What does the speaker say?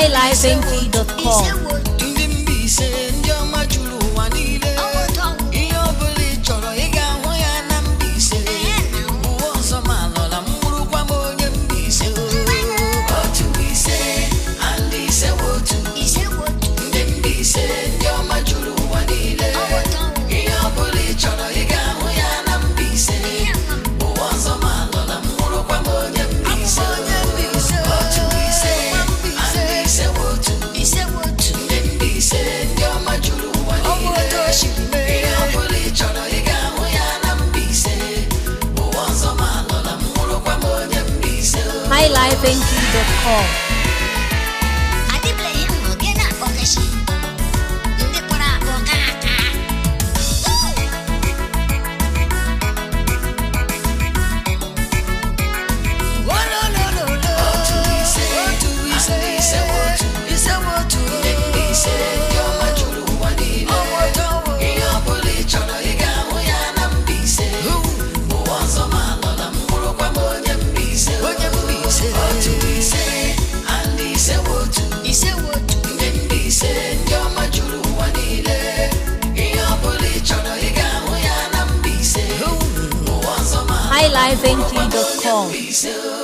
highlifeng.com. Ndị Mbaise, ndị ọma juru ụwa niile. Ihe ọbụla ị chọrọ, ị ga-ahụ ya na Mbaise. Ụwa ọzọ ma lọla m bụrụkwa m onye Mbaise. Otu ise and ise otu. Ndị Mbaise, ndị ọma juru ụwa niile. Ihe ọbụla ị chọrọ, ị ga-ahụ ya na Mbaise. Ụwa ọzọ ma lọla m bụrụkwa m onye Mbaise. Otu ise and ise otu. Ndị Mbaise, ndị ọma juru ụwa niile. Ihe ọbụla ị chọrọ, ị ga-ahụ ya na Mbaise. Ụwa ọzọ ma lọla m bụrụkwa m onye Mbaise. highlifeng.com. Adịbele ihe m hụrụ gị na-akpọkashi ndị kpọrọ akpọ ka aka. Otu ise, otu ise, ise otu, ise otu. Ndị Mbaise, ndị ọma juru ụwa niile. Ihe ọbụla ị chọrọ, ị ga-ahụ ya na Mbaise. Ụwa ọzọ ma lọla m bụrụkwa m onye Mbaise. Otu ise and ise otu. Ndị Mbaise, ndị ọma juru ụwa niile. Ihe ọbụla ị chọrọ, ị ga-ahụ ya na Mbaise. Ụwa ọzọ ma lọla m bụrụkwa m onye highlifeng.com. Mbaise.